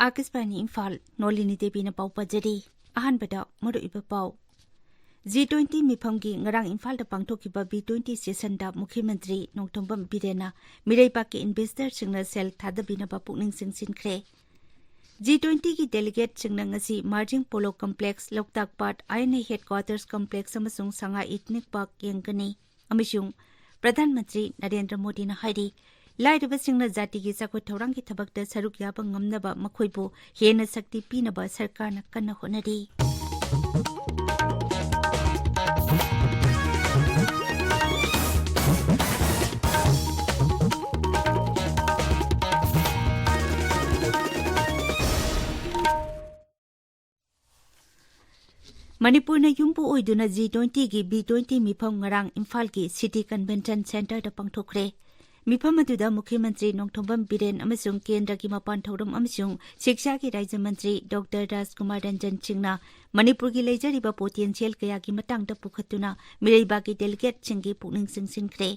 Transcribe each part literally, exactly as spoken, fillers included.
ꯑꯥꯀꯥꯁꯕꯥꯅꯤ ꯏꯝꯐꯥꯜ, ꯅꯣꯂꯤꯅꯤ ꯗꯦꯕꯤꯅ ꯄꯥꯎ ꯄꯥꯖꯔꯤ꯫ ꯑꯍꯥꯟꯕꯗ ꯃꯔꯨꯑꯣꯏꯕ ꯄꯥꯎ꯫ ꯖꯤ ꯇ꯭ꯋꯦꯟꯇꯤ ꯃꯤꯐꯝꯒꯤ ꯉꯔꯥꯡ ꯏꯝꯐꯥꯜꯗ ꯄꯥꯡꯊꯣꯛꯈꯤꯕ ꯕꯤ ꯇ꯭ꯋꯦꯟꯇꯤ ꯁꯦꯁꯟꯗ ꯃꯨꯈ꯭ꯌ ꯃꯟꯇ꯭ꯔꯤ ꯅꯣꯡꯊꯣꯝꯕꯝ ꯕꯤꯔꯦꯟꯅ ꯃꯤꯔꯩꯕꯥꯛꯀꯤ ꯏꯟꯚꯦꯁꯇꯔꯁꯤꯡꯅ ꯁꯦꯜ ꯊꯥꯗꯕꯤꯅꯕ ꯄꯨꯛꯅꯤꯡ ꯆꯤꯡꯁꯤꯟꯈ꯭ꯔꯦ꯫ ꯖꯤ ꯇ꯭ꯋꯦꯟꯇꯤꯒꯤ ꯗꯦꯂꯤꯒꯦꯠꯁꯤꯡꯅ ꯉꯁꯤ ꯃꯥꯔꯖꯤꯡ ꯄꯣꯂꯣ ꯀꯝꯄ꯭ꯂꯦꯛꯁ, ꯂꯣꯛꯇꯥꯛ ꯄꯥꯠ, ꯑꯥꯏ ꯑꯦꯟ ꯑꯦ ꯍꯦꯗꯀ꯭ꯋꯥꯇꯔꯁ ꯀꯝꯄ꯭ꯂꯦꯛꯁ ꯑꯃꯁꯨꯡ ꯁꯉꯥꯏ ꯏꯊꯅꯤꯛ ꯄꯥꯔꯛ ꯌꯦꯡꯒꯅꯤ꯫ ꯑꯃꯁꯨꯡ ꯄ꯭ꯔꯙꯥꯟ ꯃꯟꯇ꯭ꯔꯤ ꯅꯔꯦꯟꯗ꯭ꯔ ꯃꯣꯗꯤꯅ ꯍꯥꯏꯔꯤ, ꯂꯥꯏꯔꯕꯁꯤꯡꯅ ꯖꯥꯇꯤꯒꯤ ꯆꯥꯎꯈꯠ ꯊꯧꯔꯥꯡꯒꯤ ꯊꯕꯛꯇ ꯁꯔꯨꯛ ꯌꯥꯕ ꯉꯝꯅꯕ ꯃꯈꯣꯏꯕꯨ ꯍꯦꯟꯅ ꯁꯛꯇꯤ ꯄꯤꯅꯕ ꯁꯔꯀꯥꯔꯅ ꯀꯟꯅ ꯍꯣꯠꯅꯔꯤ꯫ ꯃꯅꯤꯄꯨꯔꯅ ꯌꯨꯝꯕꯨ ꯑꯣꯏꯗꯨꯅ ꯖꯤ ꯇ꯭ꯋꯦꯟꯇꯤꯒꯤ ꯕꯤ ꯇ꯭ꯋꯦꯟꯇꯤ ꯃꯤꯐꯝ ꯉꯔꯥꯡ ꯏꯝꯐꯥꯜꯒꯤ ꯁꯤꯇꯤ ꯀꯟꯚꯦꯟꯁꯟ ꯁꯦꯟꯇꯔꯗ ꯄꯥꯡꯊꯣꯛꯈ꯭ꯔꯦ꯫ ꯃꯤꯐꯝ ꯑꯗꯨꯗ ꯃꯨꯈ꯭ꯌ ꯃꯟꯇ꯭ꯔꯤ ꯅꯣꯡꯊꯣꯝꯕꯝ ꯕꯤꯔꯦꯟ ꯑꯃꯁꯨꯡ ꯀꯦꯟꯗ꯭ꯔꯒꯤ ꯃꯄꯥꯟ ꯊꯧꯔꯝ ꯑꯃꯁꯨꯡ ꯁꯤꯛꯁꯥꯒꯤ ꯔꯥꯖ꯭ꯌ ꯃꯟꯇ꯭ꯔꯤ ꯗꯣꯛꯇꯔ ꯔꯥꯖꯀꯨꯃꯥꯔ ꯔꯟꯖꯟ ꯁꯤꯡꯅ ꯃꯅꯤꯄꯨꯔꯒꯤ ꯂꯩꯖꯔꯤꯕ ꯄꯣꯇꯦꯟꯁꯤꯌꯦꯜ ꯀꯌꯥꯒꯤ ꯃꯇꯥꯡꯗ ꯄꯨꯈꯠꯇꯨꯅ ꯃꯤꯔꯩꯕꯥꯛꯀꯤ ꯗꯦꯂꯤꯒꯦꯠꯁꯤꯡꯒꯤ ꯄꯨꯛꯅꯤꯡ ꯆꯤꯡꯁꯤꯟꯈ꯭ꯔꯦ꯫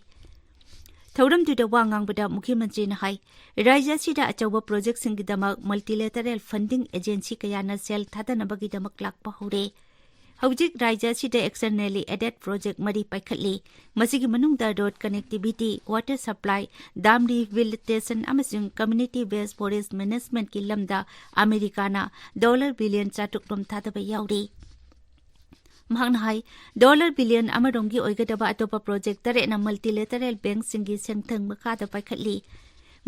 ꯊꯧꯔꯝꯗꯨꯗ ꯋꯥ ꯉꯥꯡꯕꯗ ꯃꯨꯈ꯭ꯌ ꯃꯟꯇ꯭ꯔꯤꯅ ꯍꯥꯏ, ꯔꯥꯖ꯭ꯌ ꯑꯁꯤꯗ ꯑꯆꯧꯕ ꯄ꯭ꯔꯣꯖꯦꯛꯁꯤꯡꯒꯤꯗꯃꯛ ꯃꯜꯇꯤꯂꯦꯇꯔꯦꯜ ꯐꯟꯗꯤꯡ ꯑꯦꯖꯦꯟꯁꯤ ꯀꯌꯥꯅ ꯁꯦꯜ ꯊꯥꯗꯅꯕꯒꯤꯗꯃꯛ ꯂꯥꯛꯄ ꯍꯧꯔꯦ꯫ ꯍꯧꯖꯤꯛ ꯔꯥꯖ꯭ꯌ ꯑꯁꯤꯗ ꯑꯦꯛꯁꯇꯔꯅꯦꯜꯂꯤ ꯑꯦꯗꯦꯗ ꯄ꯭ꯔꯣꯖꯦꯛ ꯃꯔꯤ ꯄꯥꯏꯈꯠꯂꯤ꯫ ꯃꯁꯤꯒꯤ ꯃꯅꯨꯡꯗ road connectivity, water supply, dam rehabilitation ꯑꯃꯁꯨꯡ ꯀꯝꯃ꯭ꯌꯨꯅꯤꯇꯤ ꯕꯦꯁ ꯐꯣꯔꯦꯁ ꯃꯦꯅꯦꯖꯃꯦꯟꯠꯀꯤ ꯂꯝꯗ ꯑꯃꯦꯔꯤꯀꯥꯅ ꯗꯣꯂꯔ ꯕꯤꯂꯤꯌꯟ ꯆꯥꯇ꯭ꯔꯨꯛ ꯔꯣꯝ ꯊꯥꯗꯕ ꯌꯥꯎꯔꯤ꯫ ꯃꯍꯥꯛꯅ ꯍꯥꯏ, ꯗꯣꯂꯔ ꯕꯤꯂꯤꯌꯟ ꯑꯃ ꯔꯣꯝꯒꯤ ꯑꯣꯏꯒꯗꯕ ꯑꯇꯣꯞꯄ ꯄ꯭ꯔꯣꯖꯦꯛ ꯇꯔꯦꯠꯅ ꯃꯜꯇꯤꯂꯦꯇꯔꯦꯜ ꯕꯦꯡꯛꯁꯤꯡꯒꯤ ꯁꯦꯟꯊꯪ ꯃꯈꯥꯗ ꯄꯥꯏꯈꯠꯂꯤ꯫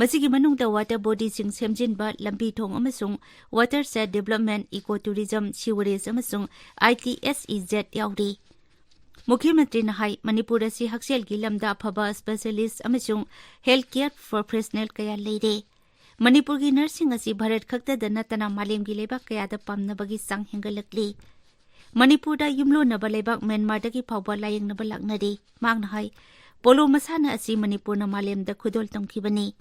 ꯃꯁꯤꯒꯤ ꯃꯅꯨꯡꯗ ꯋꯥꯇꯔ ꯕꯣꯗꯤꯁꯤꯡ ꯁꯦꯝꯖꯤꯟꯕ, ꯂꯝꯕꯤ ꯊꯣꯡ ꯑꯃꯁꯨꯡ watershed development, eco tourism, sewerage ꯑꯃꯁꯨꯡ I T S E Z ꯌꯥꯎꯔꯤ꯫ ꯃꯨꯈ꯭ꯌ ꯃꯟꯇ꯭ꯔꯤꯅ ꯍꯥꯏ, ꯃꯅꯤꯄꯨꯔ ꯑꯁꯤ ꯍꯛꯁꯦꯜꯒꯤ ꯂꯝꯗ ꯑꯐꯕ ꯁ꯭ꯄꯦꯁꯤꯌꯦꯂꯤꯁꯠ ꯑꯃꯁꯨꯡ ꯍꯦꯜꯊ ꯀꯦꯌꯔ ꯄ꯭ꯔꯣꯐꯦꯁꯅꯦꯜ ꯀꯌꯥ ꯂꯩꯔꯦ꯫ ꯃꯅꯤꯄꯨꯔꯒꯤ ꯅꯔꯁꯁꯤꯡ ꯑꯁꯤ ꯚꯥꯔꯠ ꯈꯛꯇꯗ ꯅꯠꯇꯅ ꯃꯥꯂꯦꯝꯒꯤ ꯂꯩꯕꯥꯛ ꯀꯌꯥꯗ ꯄꯥꯝꯅꯕꯒꯤ ꯆꯥꯡ ꯍꯦꯟꯒꯠꯂꯛꯂꯤ꯫ ꯃꯅꯤꯄꯨꯔꯗ ꯌꯨꯝꯂꯣꯟꯅꯕ ꯂꯩꯕꯥꯛ ꯃ꯭ꯌꯥꯟꯃꯥꯔꯗꯒꯤ ꯐꯥꯎꯕ ꯂꯥꯌꯦꯡꯅꯕ ꯂꯥꯛꯅꯔꯤ꯫ ꯃꯍꯥꯛꯅ ꯍꯥꯏ, ꯄꯣꯂꯣ ꯃꯁꯥꯟꯅ ꯑꯁꯤ ꯃꯅꯤꯄꯨꯔꯅ ꯃꯥꯂꯦꯝꯗ ꯈꯨꯗꯣꯜ ꯇꯝꯈꯤꯕꯅꯤ꯫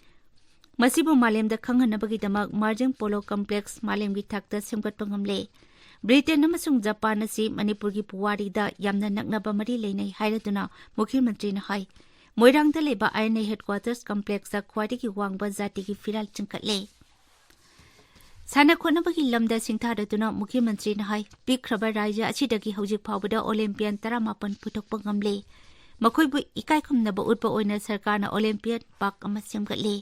ꯃꯁꯤꯕꯨ ꯃꯥꯂꯦꯝꯗ ꯈꯪꯍꯟꯅꯕꯒꯤꯗꯃꯛ ꯃꯥꯔꯖꯤꯡ ꯄꯣꯂꯣ ꯀꯝꯄ꯭ꯂꯦꯛꯁ ꯃꯥꯂꯦꯝꯒꯤ ꯊꯥꯛꯇ ꯁꯦꯝꯒꯠꯄ ꯉꯝꯂꯦ꯫ ꯕ꯭ꯔꯤꯇꯦꯟ ꯑꯃꯁꯨꯡ ꯖꯄꯥꯟ ꯑꯁꯤ ꯃꯅꯤꯄꯨꯔꯒꯤ ꯄꯨꯋꯥꯔꯤꯗ ꯌꯥꯝꯅ ꯅꯛꯅꯕ ꯃꯔꯤ ꯂꯩꯅꯩ ꯍꯥꯏꯔꯗꯨꯅ ꯃꯨꯈ꯭ꯌ ꯃꯟꯇ꯭ꯔꯤꯅ ꯍꯥꯏ, ꯃꯣꯏꯔꯥꯡꯗ ꯂꯩꯕ ꯑꯥꯏ ꯑꯦꯟ ꯑꯦ ꯍꯦꯗꯀ꯭ꯋꯥꯇꯔꯁ ꯀꯝꯄ꯭ꯂꯦꯛꯁꯇ ꯈ꯭ꯋꯥꯏꯗꯒꯤ ꯋꯥꯡꯕ ꯖꯥꯇꯤꯒꯤ ꯐꯤꯔꯥꯜ ꯆꯤꯡꯈꯠꯂꯦ꯫ ꯁꯥꯟꯅ ꯈꯣꯠꯅꯕꯒꯤ ꯂꯝꯗ ꯁꯤꯡꯊꯥꯔꯗꯨꯅ ꯃꯨꯈ꯭ꯌ ꯃꯟꯇ꯭ꯔꯤꯅ ꯍꯥꯏ, ꯄꯤꯛꯈ꯭ꯔꯕ ꯔꯥꯖ꯭ꯌ ꯑꯁꯤꯗꯒꯤ ꯍꯧꯖꯤꯛ ꯐꯥꯎꯕꯗ ꯑꯣꯂꯦꯝꯄꯤꯌꯟ ꯇꯔꯥꯃꯥꯄꯟ ꯄꯨꯊꯣꯛꯄ ꯉꯝꯂꯦ꯫ ꯃꯈꯣꯏꯕꯨ ꯏꯀꯥꯏ ꯈꯨꯝꯅꯕ ꯎꯠꯄ ꯑꯣꯏꯅ ꯁꯔꯀꯥꯔꯅ ꯑꯣꯂꯦꯝꯄꯤꯌꯟ ꯄꯥꯔꯛ ꯑꯃ ꯁꯦꯝꯒꯠꯂꯦ꯫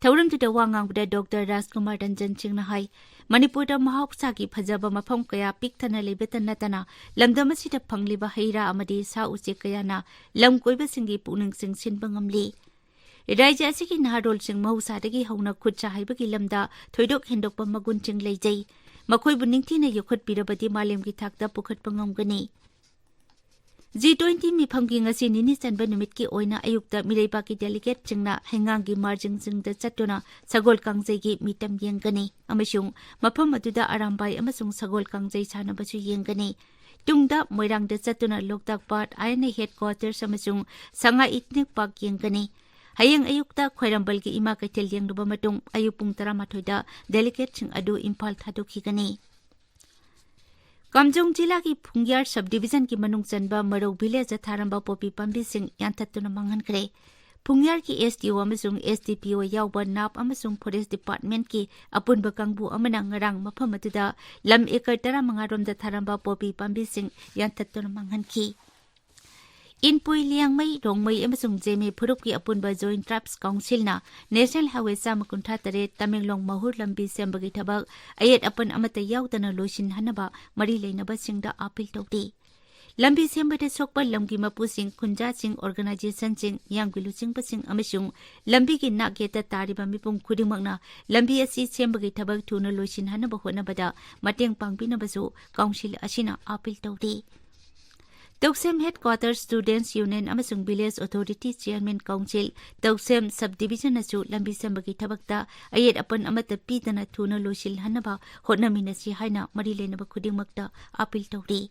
ꯊꯧꯔꯝꯗꯨꯗ ꯋꯥ ꯉꯥꯡꯕꯗ ꯗꯣꯛꯇꯔ ꯔꯥꯖꯀꯨꯃꯥꯔ ꯔꯟꯖꯟ ꯁꯤꯡꯅ ꯍꯥꯏ, ꯃꯅꯤꯄꯨꯔꯗ ꯃꯍꯧꯁꯥꯒꯤ ꯐꯖꯕ ꯃꯐꯝ ꯀꯌꯥ ꯄꯤꯛ ꯊꯟꯅ ꯂꯩꯕꯇ ꯅꯠꯇꯅ, ꯂꯝꯗꯝ ꯑꯁꯤꯗ ꯐꯪꯂꯤꯕ ꯍꯩ ꯔꯥ ꯑꯃꯗꯤ ꯁꯥ ꯎꯆꯦꯛ ꯀꯌꯥꯅ ꯂꯝ ꯀꯣꯏꯕꯁꯤꯡꯒꯤ ꯄꯨꯛꯅꯤꯡ ꯆꯤꯡꯁꯤꯟꯕ ꯉꯝꯂꯤ꯫ ꯔꯥꯖ꯭ꯌ ꯑꯁꯤꯒꯤ ꯅꯍꯥꯔꯣꯜꯁꯤꯡ ꯃꯍꯧꯁꯥꯗꯒꯤ ꯍꯧꯅ ꯈꯨꯠ ꯁꯥ ꯍꯩꯕꯒꯤ ꯂꯝꯗ ꯊꯣꯏꯗꯣꯛ ꯍꯦꯟꯗꯣꯛꯄ ꯃꯒꯨꯟꯁꯤꯡ ꯂꯩꯖꯩ꯫ ꯃꯈꯣꯏꯕꯨ ꯅꯤꯡꯊꯤꯅ ꯌꯣꯛꯈꯠꯄꯤꯔꯕꯗꯤ ꯃꯥꯂꯦꯝꯒꯤ ꯊꯥꯛꯇ ꯄꯨꯈꯠꯄ ꯉꯝꯒꯅꯤ꯫ ꯖꯤ ꯇ꯭ꯋꯦꯟꯇꯤ ꯃꯤꯐꯝꯒꯤ ꯉꯁꯤ ꯅꯤꯅꯤ ꯆꯟꯕ ꯅꯨꯃꯤꯠꯀꯤ ꯑꯣꯏꯅ ꯑꯌꯨꯛꯇ ꯃꯤꯔꯩꯕꯥꯛꯀꯤ ꯗꯦꯂꯤꯒꯦꯠꯁꯤꯡꯅ ꯍꯩꯉꯥꯡꯒꯤ ꯃꯥꯔꯖꯤꯡꯁꯤꯡꯗ ꯆꯠꯇꯨꯅ ꯁꯒꯣꯜ ꯀꯥꯡꯖꯩꯒꯤ ꯃꯤꯇꯝ ꯌꯦꯡꯒꯅꯤ ꯑꯃꯁꯨꯡ ꯃꯐꯝ ꯑꯗꯨꯗ ꯑꯔꯥꯝꯕꯥꯏ ꯑꯃꯁꯨꯡ ꯁꯒꯣꯜ ꯀꯥꯡꯖꯩ ꯁꯥꯟꯅꯕꯁꯨ ꯌꯦꯡꯒꯅꯤ꯫ ꯇꯨꯡꯗ ꯃꯣꯏꯔꯥꯡꯗ ꯆꯠꯇꯨꯅ ꯂꯣꯛꯇꯥꯛ ꯄꯥꯠ, ꯑꯥꯏ ꯑꯦꯟ ꯑꯦ ꯍꯦꯗꯀ꯭ꯋꯥꯇꯔꯁ ꯑꯃꯁꯨꯡ ꯁꯉꯥꯏ ꯏꯊꯅꯤꯛ ꯄꯥꯔꯛ ꯌꯦꯡꯒꯅꯤ꯫ ꯍꯌꯦꯡ ꯑꯌꯨꯛꯇ ꯈ꯭ꯋꯥꯏꯔꯝꯕꯜꯒꯤ ꯏꯃꯥ ꯀꯩꯊꯦꯜ ꯌꯦꯡꯂꯨꯕ ꯃꯇꯨꯡ ꯑꯌꯨꯛ ꯄꯨꯡ ꯇꯔꯥꯃꯥꯊꯣꯏꯗ ꯗꯦꯂꯤꯒꯦꯠꯁꯤꯡ ꯑꯗꯨ ꯏꯝꯐꯥꯜ ꯊꯥꯗꯣꯛꯈꯤꯒꯅꯤ꯫ ꯀꯥꯝꯖꯣꯡ ꯖꯤꯂꯥꯒꯤ ꯐꯨꯡꯌꯥꯔ ꯁꯕ ꯗꯤꯚꯤꯖꯟꯒꯤ ꯃꯅꯨꯡ ꯆꯟꯕ ꯃꯔꯧ ꯚꯤꯂꯦꯖꯇ ꯊꯥꯔꯝꯕ ꯄꯣꯄꯤ ꯄꯥꯝꯕꯤꯁꯤꯡ ꯌꯥꯟꯊꯠꯇꯨꯅ ꯃꯥꯡꯍꯟꯈ꯭ꯔꯦ꯫ ꯐꯨꯡꯌꯥꯔꯒꯤ ꯑꯦꯁ ꯗꯤ ꯑꯣ ꯑꯃꯁꯨꯡ ꯑꯦꯁ ꯗꯤ ꯄꯤ ꯑꯣ ꯌꯥꯎꯕ ꯅꯥꯞ ꯑꯃꯁꯨꯡ ꯐꯣꯔꯦꯁ ꯗꯤꯄꯥꯔꯠꯃꯦꯟꯠꯀꯤ ꯑꯄꯨꯟꯕ ꯀꯥꯡꯕꯨ ꯑꯃꯅ ꯉꯔꯥꯡ ꯃꯐꯝ ꯑꯗꯨꯗ ꯂꯝ ꯑꯦꯀꯔ ꯇꯔꯥꯃꯉꯥ ꯔꯣꯝꯗ ꯊꯥꯔꯝꯕ ꯄꯣꯄꯤ ꯄꯥꯝꯕꯤꯁꯤꯡ ꯌꯥꯟꯊꯠꯇꯨꯅ ꯃꯥꯡꯍꯟꯈꯤ꯫ ꯏꯟꯄꯨꯏ, ꯂꯤꯌꯥꯡꯃꯩ, ꯔꯣꯡꯃꯩ ꯑꯃꯁꯨꯡ ꯖꯦꯃꯦ ꯐꯨꯔꯨꯞꯀꯤ ꯑꯄꯨꯟꯕ ꯖꯣꯏꯟꯠ ꯇ꯭ꯔꯥꯏꯕꯁ ꯀꯥꯎꯟꯁꯤꯜꯅ ꯅꯦꯁꯅꯦꯜ ꯍꯥꯏꯋꯦ ꯆꯥꯝꯃ ꯀꯨꯟꯊ꯭ꯔꯥ ꯇꯔꯦꯠ ꯇꯃꯦꯡꯂꯣꯡ ꯃꯍꯨꯔ ꯂꯝꯕꯤ ꯁꯦꯝꯕꯒꯤ ꯊꯕꯛ ꯑꯌꯦꯠ ꯑꯄꯟ ꯑꯃꯠꯇ ꯌꯥꯎꯗꯅ ꯂꯣꯏꯁꯤꯟꯍꯟꯅꯕ ꯃꯔꯤ ꯂꯩꯅꯕꯁꯤꯡꯗ ꯑꯥꯄꯤꯜ ꯇꯧꯔꯤ꯫ ꯂꯝꯕꯤ ꯁꯦꯝꯕꯗ ꯁꯣꯛꯄ ꯂꯝꯒꯤ ꯃꯄꯨꯁꯤꯡ, ꯈꯨꯟꯖꯥꯁꯤꯡ, ꯑꯣꯔꯒꯅꯥꯏꯖꯦꯁꯟꯁꯤꯡ, ꯃꯤꯌꯥꯝꯒꯤ ꯂꯨꯆꯤꯡꯕꯁꯤꯡ ꯑꯃꯁꯨꯡ ꯂꯝꯕꯤꯒꯤ ꯅꯥꯛ ꯌꯦꯠꯇ ꯇꯥꯔꯤꯕ ꯃꯤꯄꯨꯝ ꯈꯨꯗꯤꯡꯃꯛꯅ ꯂꯝꯕꯤ ꯑꯁꯤ ꯁꯦꯝꯕꯒꯤ ꯊꯕꯛ ꯊꯨꯅ ꯂꯣꯏꯁꯤꯟꯍꯟꯅꯕ ꯍꯣꯠꯅꯕꯗ ꯃꯇꯦꯡ ꯄꯥꯡꯕꯤꯅꯕꯁꯨ ꯀꯥꯎꯟꯁꯤꯜ ꯑꯁꯤꯅ ꯑꯥꯄꯤꯜ ꯇꯧꯔꯤ꯫ ꯇꯧꯁꯦꯝ ꯍꯦꯗꯀ꯭ꯋꯥꯇꯔ ꯁ꯭ꯇꯨꯗꯦꯟꯠꯁ ꯌꯨꯅꯤꯌꯟ ꯑꯃꯁꯨꯡ village authority chairman council, Tousem ꯁꯕ ꯗꯤꯚꯤꯖꯟꯅꯁꯨ ꯂꯝꯕꯤ ꯁꯦꯝꯕꯒꯤ ꯊꯕꯛꯇ ꯑꯌꯦꯠ ꯑꯄꯟ ꯑꯃꯠꯇ ꯄꯤꯗꯅ ꯊꯨꯅ ꯂꯣꯏꯁꯤꯜꯍꯟꯅꯕ ꯍꯣꯠꯅꯃꯤꯟꯅꯁꯤ ꯍꯥꯏꯅ ꯃꯔꯤ ꯂꯩꯅꯕ ꯈꯨꯗꯤꯡꯃꯛꯇ ꯑꯥꯄꯤꯜ ꯇꯧꯔꯤ꯫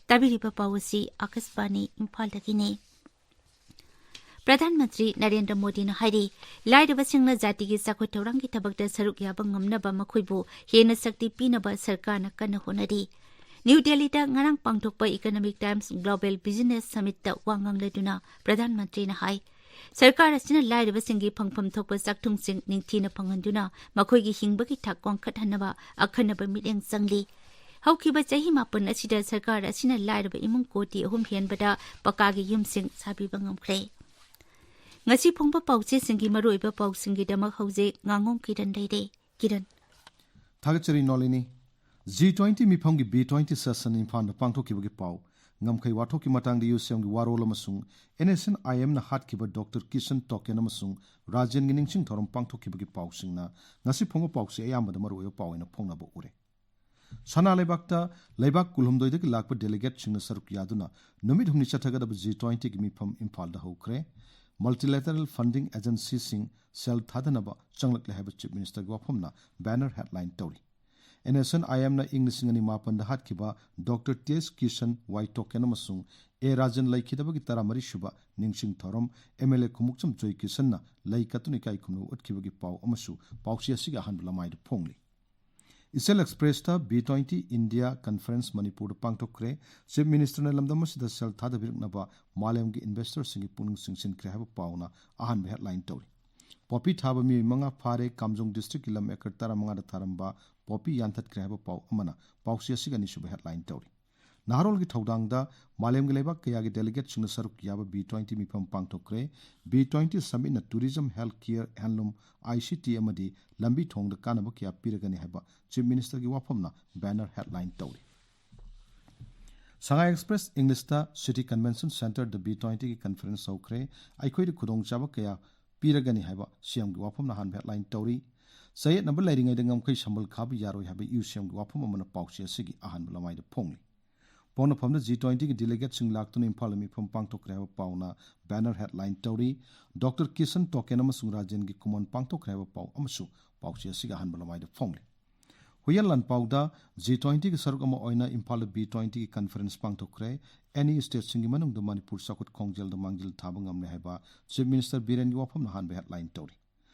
ꯇꯥꯕꯤꯔꯤꯕ ꯄꯥꯎ ꯑꯁꯤ ꯑꯥꯀꯥꯁꯕꯥꯅꯤ ꯏꯝꯐꯥꯜꯗꯒꯤꯅꯤ꯫ ꯄ꯭ꯔꯙꯥꯟ ꯃꯟꯇ꯭ꯔꯤ ꯅꯔꯦꯟꯗ꯭ꯔ ꯃꯣꯗꯤꯅ ꯍꯥꯏꯔꯤ, ꯂꯥꯏꯔꯕꯁꯤꯡꯅ ꯖꯥꯇꯤꯒꯤ ꯆꯥꯎꯈꯠ ꯊꯧꯔꯥꯡꯒꯤ ꯊꯕꯛꯇ ꯁꯔꯨꯛ ꯌꯥꯕ ꯉꯝꯅꯕ ꯃꯈꯣꯏꯕꯨ ꯍꯦꯟꯅ ꯁꯛꯇꯤ ꯄꯤꯅꯕ ꯁꯔꯀꯥꯔꯅ ꯀꯟꯅ ꯍꯣꯠꯅꯔꯤ꯫ ꯅ꯭ꯌꯨ ꯗꯦꯜꯂꯤꯗ ꯉꯔꯥꯡ ꯄꯥꯡꯊꯣꯛꯄ ꯏꯀꯣꯅꯣꯃꯤꯛ ꯇꯥꯏꯝꯁ ꯒ꯭ꯂꯣꯕꯦꯜ ꯕꯤꯖꯤꯅꯦꯁ ꯁꯃꯤꯠꯇ ꯋꯥ ꯉꯥꯡꯂꯗꯨꯅ ꯄ꯭ꯔꯙꯥꯟ ꯃꯟꯇ꯭ꯔꯤꯅ ꯍꯥꯏ, ꯁꯔꯀꯥꯔ ꯑꯁꯤꯅ ꯂꯥꯏꯔꯕꯁꯤꯡꯒꯤ ꯐꯪꯐꯝ ꯊꯣꯛꯄ ꯆꯥꯛꯊꯨꯡꯁꯤꯡ ꯅꯤꯡꯊꯤꯅ ꯐꯪꯍꯟꯗꯨꯅ ꯃꯈꯣꯏꯒꯤ ꯍꯤꯡꯕꯒꯤ ꯊꯥꯛ ꯋꯥꯡꯈꯠꯍꯟꯅꯕ ꯑꯈꯟꯅꯕ ꯃꯤꯠꯌꯦꯡ ꯆꯪꯂꯤ꯫ ꯍꯧꯈꯤꯕ ꯆꯍꯤ ꯃꯥꯄꯟ ꯑꯁꯤꯗ ꯁꯔꯀꯥꯔ ꯑꯁꯤꯅ ꯂꯥꯏꯔꯕ ꯏꯃꯨꯡ ꯀꯣꯇꯤ ꯑꯍꯨꯝ ꯍꯦꯟꯕꯗ ꯄꯀꯥꯒꯤ ꯌꯨꯝꯁꯤꯡ ꯁꯥꯕꯤꯕ ꯉꯝꯈ꯭ꯔꯦ꯫ ꯉꯁꯤ ꯐꯣꯡꯕ ꯄꯥꯎꯆꯦꯁꯤꯡꯒꯤ ꯃꯔꯨꯑꯣꯏꯕ ꯄꯥꯎꯁꯤꯡꯒꯤꯗꯃꯛ ꯍꯧꯖꯤꯛ ꯉꯥꯉꯣꯝ ꯀꯤꯔꯟ ꯂꯩꯔꯦ꯫ ꯀꯤꯔꯟ꯫ ꯊꯥꯒꯠꯆꯔꯤ ꯅꯣꯂꯤꯅꯤ꯫ ꯖꯤ ꯇ꯭ꯋꯦꯟꯇꯤ ꯃꯤꯐꯝꯒꯤ ꯕꯤ ꯇ꯭ꯋꯦꯟꯇꯤ ꯁꯦꯁꯟ ꯏꯝꯐꯥꯜꯗ ꯄꯥꯡꯊꯣꯛꯈꯤꯕꯒꯤ ꯄꯥꯎ, ꯉꯝꯈꯩ ꯋꯥꯊꯣꯛꯀꯤ ꯃꯇꯥꯡꯗ ꯌꯨ ꯁꯤ ꯑꯦꯝꯒꯤ ꯋꯥꯔꯣꯜ ꯑꯃꯁꯨꯡ ꯑꯦꯟ ꯑꯦꯁ ꯑꯦꯟ ꯑꯥꯏ ꯑꯦꯝꯅ ꯍꯥꯠꯈꯤꯕ ꯗꯣꯛꯇꯔ ꯀꯤꯁꯟ ꯇꯣꯀꯦꯟ ꯑꯃꯁꯨꯡ ꯔꯥꯖꯦꯟꯒꯤ ꯅꯤꯡꯁꯤꯡ ꯊꯧꯔꯝ ꯄꯥꯡꯊꯣꯛꯈꯤꯕꯒꯤ ꯄꯥꯎꯁꯤꯡꯅ ꯉꯁꯤ ꯐꯣꯡꯕ ꯄꯥꯎꯆꯦ ꯑꯌꯥꯝꯕꯗ ꯃꯔꯨꯑꯣꯏꯕ ꯄꯥꯎ ꯑꯣꯏꯅ ꯐꯣꯡꯅꯕ ꯎꯔꯦ꯫ ꯁꯅꯥ ꯂꯩꯕꯥꯛꯇ ꯂꯩꯕꯥꯛ ꯀꯨꯟꯍꯨꯝꯗꯣꯏꯗꯒꯤ ꯂꯥꯛꯄ ꯗꯦꯂꯤꯒꯦꯠꯁꯤꯡꯅ ꯁꯔꯨꯛ ꯌꯥꯗꯨꯅ ꯅꯨꯃꯤꯠ ꯍꯨꯝꯅꯤ ꯆꯠꯊꯒꯗꯕ ꯖꯤ ꯇ꯭ꯋꯦꯟꯇꯤꯒꯤ ꯃꯤꯐꯝ ꯏꯝꯐꯥꯜꯗ ꯍꯧꯈ꯭ꯔꯦ꯫ ꯃꯜꯇꯤꯂꯦꯇꯔꯦꯜ ꯐꯟꯗꯤꯡ ꯑꯦꯖꯦꯟꯁꯤꯁꯤꯡ ꯁꯦꯜ ꯊꯥꯗꯅꯕ ꯆꯪꯂꯛꯂꯦ ꯍꯥꯏꯕ ꯆꯤꯐ ꯃꯤꯅꯤꯁꯇꯔꯒꯤ ꯋꯥꯐꯝꯅ ꯕꯦꯅꯔ ꯍꯦꯗꯂꯥꯏꯟ ꯇꯧꯔꯤ꯫ ꯑꯦꯟ ꯑꯦꯁ ꯑꯦꯟ ꯑꯥꯏ ꯑꯦꯝꯅ ꯏꯪ ꯂꯤꯁꯤꯡ ꯑꯅꯤ ꯃꯥꯄꯟꯗ ꯍꯥꯠꯈꯤꯕ ꯗꯣꯛꯇꯔ ꯇꯤ ꯑꯦꯁ ꯀꯤꯁꯟ, ꯋꯥꯏ ꯇꯣꯀꯦꯟ ꯑꯃꯁꯨꯡ ꯑꯦ ꯔꯥꯖꯟ ꯂꯩꯈꯤꯗꯕꯒꯤ ꯇꯔꯥꯃꯔꯤ ꯁꯨꯕ ꯅꯤꯡꯁꯤꯡ ꯊꯧꯔꯝ ꯑꯦꯝ ꯑꯦꯜ ꯑꯦ ꯈꯨꯃꯨꯛꯆꯝ ꯖꯣꯏ ꯀꯤꯁꯟꯅ ꯂꯩ ꯀꯠꯇꯨꯅ ꯏꯀꯥꯏ ꯈꯨꯝꯅꯕ ꯎꯠꯈꯤꯕꯒꯤ ꯄꯥꯎ ꯑꯃꯁꯨ ꯄꯥꯎꯆꯦ ꯑꯁꯤꯒꯤ ꯑꯍꯥꯟꯕ ꯂꯃꯥꯏꯗ ꯐꯣꯡꯂꯤ꯫ ꯏꯆꯦꯜ ꯑꯦꯛꯁꯄ꯭ꯔꯦꯁꯇ ꯕꯤ ꯇ꯭ꯋꯦꯟꯇꯤ ꯏꯟꯗꯤꯌꯥ ꯀꯟꯐꯔꯦꯟꯁ ꯃꯅꯤꯄꯨꯔꯗ ꯄꯥꯡꯊꯣꯛꯈ꯭ꯔꯦ꯫ ꯆꯤꯐ ꯃꯤꯅꯤꯁꯇꯔꯅ ꯂꯝꯗꯝ ꯑꯁꯤꯗ ꯁꯦꯜ ꯊꯥꯗꯕꯤꯔꯛꯅꯕ ꯃꯥꯂꯦꯝꯒꯤ ꯏꯟꯚꯦꯁꯇꯔꯁꯤꯡꯒꯤ ꯄꯨꯛꯅꯤꯡ ꯆꯤꯡꯁꯤꯟꯈ꯭ꯔꯦ ꯍꯥꯏꯕ ꯄꯥꯎꯅ ꯑꯍꯥꯟꯕ ꯍꯦꯗꯂꯥꯏꯟ ꯇꯧꯔꯤ꯫ ꯄꯣꯄꯤ ꯊꯥꯕ ꯃꯤꯑꯣꯏ ꯃꯉꯥ ꯐꯥꯔꯦ꯫ ꯀꯥꯝꯖꯣꯡ ꯗꯤꯁꯇ꯭ꯔꯤꯛꯀꯤ ꯂꯝ ꯑꯦꯀꯔ ꯇꯔꯥꯃꯉꯥꯗ ꯊꯥꯔꯝꯕ ꯄꯣꯄꯤ ꯌꯥꯟꯊꯠꯈ꯭ꯔꯦ ꯍꯥꯏꯕ ꯄꯥꯎ ꯑꯃꯅ ꯄꯥꯎꯆꯦ ꯑꯁꯤꯒꯤ ꯑꯅꯤꯁꯨꯕ ꯍꯦꯗꯂꯥꯏꯟ ꯇꯧꯔꯤ꯫ ꯅꯍꯥꯔꯣꯜꯒꯤ ꯊꯧꯗꯥꯡꯗ ꯃꯥꯂꯦꯝꯒꯤ ꯂꯩꯕꯥꯛ ꯀꯌꯥꯒꯤ ꯗꯦꯂꯤꯒꯦꯠꯁꯤꯡꯅ ꯁꯔꯨꯛ ꯌꯥꯕ ꯕꯤ ꯇ꯭ꯋꯦꯟꯇꯤ ꯃꯤꯐꯝ ꯄꯥꯡꯊꯣꯛꯈ꯭ꯔꯦ꯫ ꯕꯤ ꯇ꯭ꯋꯦꯟꯇꯤ ꯁꯃꯤꯠꯅ tourism, health care, handloom, I C T ꯑꯃꯗꯤ ꯂꯝꯕꯤ ꯊꯣꯡꯗ ꯀꯥꯟꯅꯕ ꯀꯌꯥ ꯄꯤꯔꯒꯅꯤ ꯍꯥꯏꯕ ꯆꯤꯐ ꯃꯤꯅꯤꯁꯇꯔꯒꯤ ꯋꯥꯐꯝꯅ ꯕꯦꯅꯔ ꯍꯦꯗꯂꯥꯏꯟ ꯇꯧꯔꯤ꯫ ꯁꯉꯥꯏ ꯑꯦꯛꯁꯄ꯭ꯔꯦꯁ ꯏꯪꯂꯤꯁꯇ ꯁꯤꯇꯤ ꯀꯟꯚꯦꯟꯁꯟ ꯁꯦꯟꯇꯔꯗ ꯕꯤ ꯇ꯭ꯋꯦꯟꯇꯤꯒꯤ ꯀꯟꯐꯔꯦꯟꯁ ꯍꯧꯈ꯭ꯔꯦ꯫ ꯑꯩꯈꯣꯏꯗ ꯈꯨꯗꯣꯡꯆꯥꯕ ꯀꯌꯥ ꯄꯤꯔꯒꯅꯤ ꯍꯥꯏꯕ ꯁꯤ ꯑꯦꯝꯒꯤ ꯋꯥꯐꯝꯅ ꯑꯍꯥꯟꯕ ꯍꯦꯗꯂꯥꯏꯟ ꯇꯧꯔꯤ꯫ ꯆꯌꯦꯠꯅꯕ ꯂꯩꯔꯤꯉꯩꯗ ꯉꯝꯈꯩ ꯁꯝꯕꯜ ꯈꯥꯕ ꯌꯥꯔꯣꯏ ꯍꯥꯏꯕ ꯌꯨ ꯁꯤ ꯑꯦꯝꯒꯤ ꯋꯥꯐꯝ ꯑꯃꯅ ꯄꯥꯎꯆꯦ ꯑꯁꯤꯒꯤ ꯑꯍꯥꯟꯕ ꯂꯃꯥꯏꯗ ꯐꯣꯡꯂꯤ꯫ ꯄꯣꯛꯅꯐꯝꯗ ꯖꯤ ꯇ꯭ꯋꯦꯟꯇꯤꯒꯤ ꯗꯦꯂꯤꯒꯦꯠꯁꯤꯡ ꯂꯥꯛꯇꯨꯅ ꯏꯝꯐꯥꯜꯗ ꯃꯤꯐꯝ ꯄꯥꯡꯊꯣꯛꯈ꯭ꯔꯦ ꯍꯥꯏꯕ ꯄꯥꯎꯅ ꯕꯦꯅꯔ ꯍꯦꯗꯂꯥꯏꯟ ꯇꯧꯔꯤ꯫ ꯗꯣꯛꯇꯔ ꯀꯤꯁꯟ ꯇꯣꯀꯦꯟ ꯑꯃꯁꯨꯡ ꯔꯥꯖꯦꯟꯒꯤ ꯀꯨꯃꯣꯟ ꯄꯥꯡꯊꯣꯛꯈ꯭ꯔꯦ ꯍꯥꯏꯕ ꯄꯥꯎ ꯑꯃꯁꯨ ꯄꯥꯎꯆꯦ ꯑꯁꯤꯒꯤ ꯑꯍꯥꯟꯕ ꯂꯃꯥꯏꯗ ꯐꯣꯡꯂꯤ꯫ ꯍꯨꯏꯌꯦꯟ ꯂꯥꯟꯄꯥꯎꯗ ꯖꯤ ꯇ꯭ꯋꯦꯟꯇꯤꯒꯤ ꯁꯔꯨꯛ ꯑꯃ ꯑꯣꯏꯅ ꯏꯝꯐꯥꯜꯗ ꯕꯤ ꯇ꯭ꯋꯦꯟꯇꯤꯒꯤ ꯀꯟꯐꯔꯦꯟꯁ ꯄꯥꯡꯊꯣꯛꯈ꯭ꯔꯦ꯫ ꯑꯦꯅꯤ ꯁ꯭ꯇꯦꯠꯁꯤꯡꯒꯤ ꯃꯅꯨꯡꯗ ꯃꯅꯤꯄꯨꯔ ꯆꯥꯎꯈꯠ ꯈꯣꯡꯖꯦꯜꯗ ꯃꯥꯡꯖꯤꯜ ꯊꯥꯕ ꯉꯝꯂꯦ ꯍꯥꯏꯕ ꯆꯤꯐ ꯃꯤꯅꯤꯁꯇꯔ ꯕꯤꯔꯦꯟꯒꯤ ꯋꯥꯐꯝꯅ ꯑꯍꯥꯟꯕ ꯍꯦꯗꯂꯥꯏꯟ ꯇꯧꯔꯤ꯫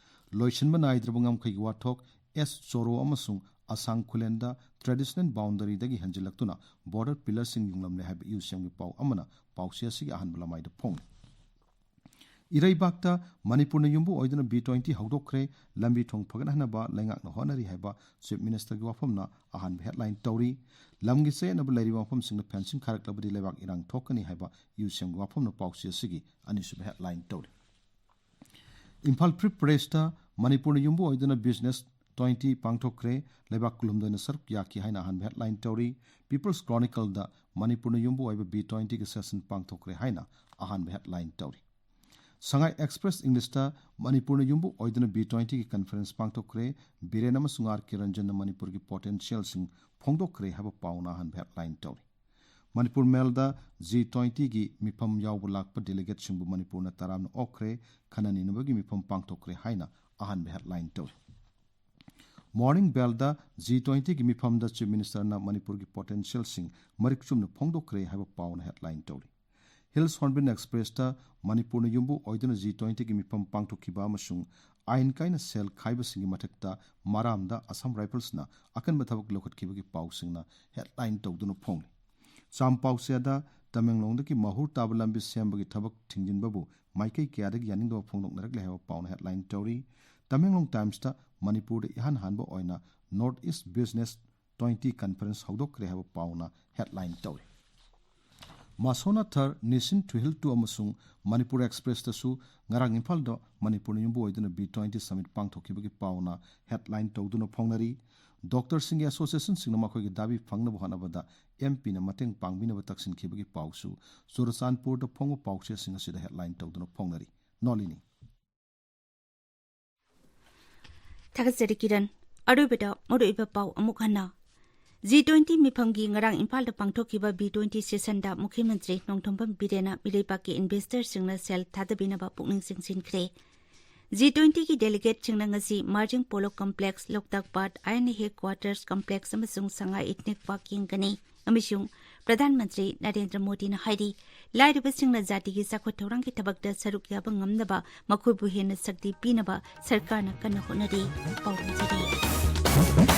ꯂꯣꯏꯁꯤꯟꯕ ꯅꯥꯏꯗ꯭ꯔꯕ ꯉꯝꯈꯩꯒꯤ ꯋꯥꯊꯣꯛ ꯑꯦꯁ ꯆꯣꯔꯣ ꯑꯃꯁꯨꯡ ꯑꯁꯥꯡ ꯈꯨꯂꯦꯟꯗ ꯇ꯭ꯔꯦꯗꯤꯁꯅꯦꯜ ꯕꯥꯎꯟꯗꯔꯤꯗꯒꯤ ꯍꯦꯟꯖꯤꯜꯂꯛꯇꯨꯅ ꯕꯣꯔꯗꯔ ꯄꯤꯂꯔꯁꯤꯡ ꯌꯨꯡꯂꯝꯂꯦ ꯍꯥꯏꯕ ꯌꯨ ꯁꯤ ꯑꯦꯝꯒꯤ ꯄꯥꯎ ꯑꯃꯅ ꯄꯥꯎꯆꯦ ꯑꯁꯤꯒꯤ ꯑꯍꯥꯟꯕ ꯂꯃꯥꯏꯗ ꯐꯣꯡꯂꯤ꯫ ꯏꯔꯩꯕꯥꯛꯇ ꯃꯅꯤꯄꯨꯔꯅ ꯌꯨꯝꯕꯨ ꯑꯣꯏꯗꯨꯅ ꯕꯤ ꯇ꯭ꯋꯦꯟꯇꯤ ꯍꯧꯗꯣꯛꯈ꯭ꯔꯦ, ꯂꯝꯕꯤ ꯊꯣꯡ ꯐꯒꯠꯍꯟꯅꯕ ꯂꯩꯉꯥꯛꯅ ꯍꯣꯠꯅꯔꯤ ꯍꯥꯏꯕ ꯆꯤꯐ ꯃꯤꯅꯤꯁꯇꯔꯒꯤ ꯋꯥꯐꯝꯅ ꯑꯍꯥꯟꯕ ꯍꯦꯗꯂꯥꯏꯟ ꯇꯧꯔꯤ꯫ ꯂꯝꯒꯤ ꯆꯌꯦꯠꯅꯕ ꯂꯩꯔꯤꯕ ꯃꯐꯝꯁꯤꯡꯗ ꯐꯦꯟꯁꯤꯡ ꯈꯥꯔꯛꯂꯕꯗꯤ ꯂꯩꯕꯥꯛ ꯏꯔꯥꯡ ꯊꯣꯛꯀꯅꯤ ꯍꯥꯏꯕ ꯌꯨ ꯁꯤ ꯑꯦꯝꯒꯤ ꯋꯥꯐꯝꯅ ꯄꯥꯎꯆꯦ ꯑꯁꯤꯒꯤ ꯑꯅꯤꯁꯨꯕ ꯍꯦꯗꯂꯥꯏꯟ ꯇꯧꯔꯤ꯫ ꯏꯝꯐꯥꯜ ꯐ꯭ꯔꯤ ꯄ꯭ꯔꯦꯁꯇ ꯃꯅꯤꯄꯨꯔꯅ ꯌꯨꯝꯕꯨ ꯑꯣꯏꯗꯨꯅ ꯕꯤꯖꯤꯅꯦꯁ ꯇ꯭ꯋꯦꯟꯇꯤ ꯄꯥꯡꯊꯣꯛꯈ꯭ꯔꯦ, ꯂꯩꯕꯥꯛ ꯀꯨꯟꯍꯨꯝꯗꯣꯏꯅ ꯁꯔꯨꯛ ꯌꯥꯈꯤ ꯍꯥꯏꯅ ꯑꯍꯥꯟꯕ ꯍꯦꯗꯂꯥꯏꯟ ꯇꯧꯔꯤ꯫ ꯄꯤꯄꯜꯁ ꯀ꯭ꯔꯣꯅꯤꯀꯜꯗ ꯃꯅꯤꯄꯨꯔꯅ ꯌꯨꯝꯕꯨ ꯑꯣꯏꯕ ꯕꯤ ꯇ꯭ꯋꯦꯟꯇꯤꯒꯤ ꯁꯦꯁꯟ ꯄꯥꯡꯊꯣꯛꯈ꯭ꯔꯦ ꯍꯥꯏꯅ ꯑꯍꯥꯟꯕ ꯍꯦꯗꯂꯥꯏꯟ ꯇꯧꯔꯤ꯫ ꯁꯉꯥꯏ ꯑꯦꯛꯁꯄ꯭ꯔꯦꯁ ꯏꯪꯂꯤꯁꯇ ꯃꯅꯤꯄꯨꯔꯅ ꯌꯨꯝꯕꯨ ꯑꯣꯏꯗꯨꯅ ꯕꯤ ꯇ꯭ꯋꯦꯟꯇꯤꯒꯤ ꯀꯟꯐꯔꯦꯟꯁ ꯄꯥꯡꯊꯣꯛꯈ꯭ꯔꯦ, ꯕꯤꯔꯦꯟ ꯑꯃꯁꯨꯡ ꯑꯥꯔ ꯀꯦ ꯔꯟꯖꯟꯅ ꯃꯅꯤꯄꯨꯔꯒꯤ ꯄꯣꯇꯦꯟꯁꯤꯌꯦꯜꯁꯤꯡ ꯐꯣꯡꯗꯣꯛꯈ꯭ꯔꯦ ꯍꯥꯏꯕ ꯄꯥꯎꯅ ꯑꯍꯥꯟꯕ ꯍꯦꯗꯂꯥꯏꯟ ꯇꯧꯔꯤ꯫ ꯃꯅꯤꯄꯨꯔ ꯃꯦꯜꯗ ꯖꯤ ꯇ꯭ꯋꯦꯟꯇꯤꯒꯤ ꯃꯤꯐꯝ ꯌꯥꯎꯕ ꯂꯥꯛꯄ ꯗꯦꯂꯤꯒꯦꯠꯁꯤꯡꯕꯨ ꯃꯅꯤꯄꯨꯔꯅ ꯇꯔꯥꯝꯅ ꯑꯣꯛꯈ꯭ꯔꯦ, ꯈꯟꯅ ꯅꯩꯅꯕꯒꯤ ꯃꯤꯐꯝ ꯄꯥꯡꯊꯣꯛꯈ꯭ꯔꯦ ꯍꯥꯏꯅ ꯑꯍꯥꯟꯕ ꯍꯦꯗꯂꯥꯏꯟ ꯇꯧꯔꯤ꯫ ꯃꯣꯔꯅꯤꯡ ꯕꯦꯜꯗ ꯖꯤ ꯇ꯭ꯋꯦꯟꯇꯤꯒꯤ ꯃꯤꯐꯝꯗ ꯆꯤꯐ ꯃꯤꯅꯤꯁꯇꯔꯅ ꯃꯅꯤꯄꯨꯔꯒꯤ ꯄꯣꯇꯦꯟꯁꯤꯌꯦꯜꯁꯤꯡ ꯃꯔꯤꯛ ꯆꯨꯝꯅ ꯐꯣꯡꯗꯣꯛꯈ꯭ꯔꯦ ꯍꯥꯏꯕ ꯄꯥꯎꯅ ꯍꯦꯗꯂꯥꯏꯟ ꯇꯧꯔꯤ꯫ ꯍꯤꯜꯁ ꯍꯣꯔꯟꯕꯤꯜ ꯑꯦꯛꯁꯄ꯭ꯔꯦꯁꯇ ꯃꯅꯤꯄꯨꯔꯅ ꯌꯨꯝꯕꯨ ꯑꯣꯏꯗꯨꯅ ꯖꯤ ꯇ꯭ꯋꯦꯟꯇꯤꯒꯤ ꯃꯤꯐꯝ ꯄꯥꯡꯊꯣꯛꯈꯤꯕ ꯑꯃꯁꯨꯡ ꯑꯥꯏꯟ ꯀꯥꯏꯅ ꯁꯦꯜ ꯈꯥꯏꯕꯁꯤꯡꯒꯤ ꯃꯊꯛꯇ ꯃꯔꯥꯝꯗ ꯑꯁꯥꯝ ꯔꯥꯏꯐꯜꯁꯅ ꯑꯀꯟꯕ ꯊꯕꯛ ꯂꯧꯈꯠꯈꯤꯕꯒꯤ ꯄꯥꯎꯁꯤꯡꯅ ꯍꯦꯗꯂꯥꯏꯟ ꯇꯧꯗꯨꯅ ꯐꯣꯡꯂꯤ꯫ ꯆꯥꯝꯄꯥꯎꯁꯦꯗ ꯇꯃꯦꯡꯂꯣꯡꯗꯒꯤ ꯃꯍꯨꯔ ꯇꯥꯕ ꯂꯝꯕꯤ ꯁꯦꯝꯕꯒꯤ ꯊꯕꯛ ꯊꯤꯡꯖꯤꯟꯕꯕꯨ ꯃꯥꯏꯀꯩ ꯀꯌꯥꯗꯒꯤ ꯌꯥꯅꯤꯡꯗꯕ ꯐꯣꯡꯗꯣꯛꯅꯔꯛꯂꯦ ꯍꯥꯏꯕ ꯄꯥꯎꯅ ꯍꯦꯗꯂꯥꯏꯟ ꯇꯧꯔꯤ꯫ ꯇꯃꯦꯡꯂꯣꯡ ꯇꯥꯏꯝꯁꯇ ꯃꯅꯤꯄꯨꯔꯗ ꯏꯍꯥꯟ ꯍꯥꯟꯕ ꯑꯣꯏꯅ North East business twenty conference ꯍꯧꯗꯣꯛꯈ꯭ꯔꯦ ꯍꯥꯏꯕ ꯄꯥꯎꯅ ꯍꯦꯗꯂꯥꯏꯟ ꯇꯧꯔꯤ꯫ ꯃꯥꯁꯣꯅꯥ ꯊꯔ, ꯅꯤꯁꯤꯟ ꯊꯨꯍꯤꯜ ꯇꯨ ꯑꯃꯁꯨꯡ ꯃꯅꯤꯄꯨꯔ ꯑꯦꯛꯁꯄ꯭ꯔꯦꯁꯇꯁꯨ ꯉꯔꯥꯡ ꯏꯝꯐꯥꯜꯗ ꯃꯅꯤꯄꯨꯔꯅ ꯌꯨꯝꯕꯨ ꯑꯣꯏꯗꯨꯅ ꯕꯤ ꯇ꯭ꯋꯦꯟꯇꯤ ꯁꯃꯤꯠ ꯄꯥꯡꯊꯣꯛꯈꯤꯕꯒꯤ ꯄꯥꯎꯅ ꯍꯦꯗꯂꯥꯏꯟ ꯇꯧꯗꯨꯅ ꯐꯣꯡꯅꯔꯤ꯫ ꯗꯣꯛꯇꯔꯁꯤꯡꯒꯤ ꯑꯦꯁꯣꯁꯤꯌꯦꯁꯟꯁꯤꯡꯅ ꯃꯈꯣꯏꯒꯤ ꯗꯥꯕꯤ ꯐꯪꯅꯕ ꯍꯣꯠꯅꯕꯗ ꯑꯦꯝ ꯄꯤꯅ ꯃꯇꯦꯡ ꯄꯥꯡꯕꯤꯅꯕ ꯇꯛꯁꯤꯟꯈꯤꯕꯒꯤ ꯄꯥꯎꯁꯨ ꯆꯨꯔꯆꯥꯟꯄꯨꯔꯗ ꯐꯣꯡꯕ ꯄꯥꯎꯆꯦꯁꯤꯡ ꯑꯁꯤꯗ ꯍꯦꯗꯂꯥꯏꯟ ꯇꯧꯗꯨꯅ ꯐꯣꯡꯅꯔꯤ꯫ ꯅꯣꯂꯤꯅꯤ꯫ ꯊꯥꯒꯠꯆꯔꯤ ꯀꯤꯔꯟ꯫ ꯑꯔꯣꯏꯕꯗ ꯃꯔꯨꯑꯣꯏꯕ ꯄꯥꯎ ꯑꯃꯨꯛ ꯍꯟꯅ꯫ ꯖꯤ ꯇ꯭ꯋꯦꯟꯇꯤ ꯃꯤꯐꯝꯒꯤ ꯉꯔꯥꯡ ꯏꯝꯐꯥꯜꯗ ꯄꯥꯡꯊꯣꯛꯈꯤꯕ ꯕꯤ ꯇ꯭ꯋꯦꯟꯇꯤ ꯁꯦꯁꯟꯗ ꯃꯨꯈ꯭ꯌ ꯃꯟꯇ꯭ꯔꯤ ꯅꯣꯡꯊꯣꯝꯕꯝ ꯕꯤꯔꯦꯟꯅ ꯃꯤꯔꯩꯕꯥꯛꯀꯤ ꯏꯟꯚꯦꯁꯇꯔꯁꯤꯡꯅ ꯁꯦꯜ ꯊꯥꯗꯕꯤꯅꯕ ꯄꯨꯛꯅꯤꯡ ꯆꯤꯡꯁꯤꯟꯈ꯭ꯔꯦ꯫ ꯖꯤ ꯇ꯭ꯋꯦꯟꯇꯤꯒꯤ ꯗꯦꯂꯤꯒꯦꯠꯁꯤꯡꯅ ꯉꯁꯤ ꯃꯥꯔꯖꯤꯡ ꯄꯣꯂꯣ ꯀꯝꯄ꯭ꯂꯦꯛꯁ, ꯂꯣꯛꯇꯥꯛ ꯄꯥꯠ, ꯑꯥꯏ ꯑꯦꯟ ꯑꯦ ꯍꯦꯗꯀ꯭ꯋꯥꯇꯔꯁ ꯀꯝꯄ꯭ꯂꯦꯛꯁ ꯑꯃꯁꯨꯡ ꯁꯉꯥꯏ ꯏꯊꯅꯤꯛ ꯄꯥꯔꯛ ꯌꯦꯡꯒꯅꯤ ꯑꯃꯁꯨꯡ ꯄ꯭ꯔꯙꯥꯟ ꯃꯟꯇ꯭ꯔꯤ ꯅꯔꯦꯟꯗ꯭ꯔ ꯃꯣꯗꯤꯅ ꯍꯥꯏꯔꯤ, ꯂꯥꯏꯔꯕꯁꯤꯡꯅ ꯖꯥꯇꯤꯒꯤ ꯆꯥꯎꯈꯠ ꯊꯧꯔꯥꯡꯒꯤ ꯊꯕꯛꯇ ꯁꯔꯨꯛ ꯌꯥꯕ ꯉꯝꯅꯕ ꯃꯈꯣꯏꯕꯨ ꯍꯦꯟꯅ ꯁꯛꯇꯤ ꯄꯤꯅꯕ ꯁꯔꯀꯥꯔꯅ ꯀꯟꯅ ꯍꯣꯠꯅꯔꯤ꯫ ꯄꯥꯎ ꯄꯤꯖꯔꯤ꯫